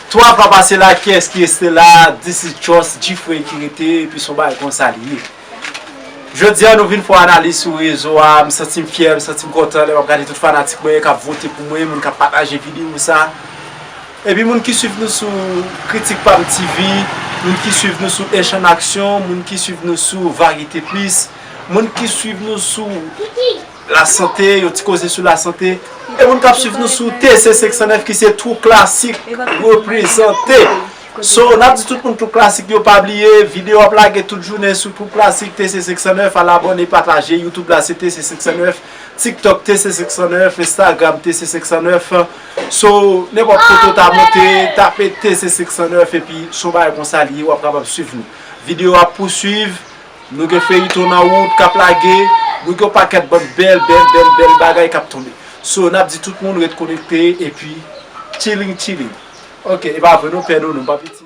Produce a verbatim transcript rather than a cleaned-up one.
Twa fwa pase la, kiyès ki rete la? This is just G-Frey ki rete, epi se yon bagay konsa li ye. Jodi a, nou vin fè yon analiz sou rezo a, m santi m fyè, m santi m kontan lè m ap gade tout fanatik mwen k ap vote pou mwen, moun k ap pataje videyo sa. Epi moun ki swiv nou sou Kritik Pam T V, moun ki swiv nou sou Echann Aksyon, moun ki swiv nou sou Varite Plis, moun ki swiv nou sou lasante, yon ti koze sou lasante. E moun k ap swiv nou sou T C senk san nèf ki se True Classic reprezante. So, n ap di tout moun True Classic yo pa bliye, videyo ap lage tout jounen sou True Classic T C senk san nèf, al abòne, pataje, YouTube la se T C senk san nèf, TikTok T C senk san nèf, Instagram T C senk san nèf. So, nenpòt kote w ta monte, tape T C senk san nèf epi se yon bagay konsa li ye, w ap kapab swiv nou. Videyo ap pouswiv, nou gen feyiton nan wout k ap lage, nou gen yon pakèt bann bèl, bèl, bèl, bèl bagay k ap tonbe. So, n ap di tout moun ret konekte epi chilling, chilling. Ok, e pa vre non, pè nou, nou pa piti.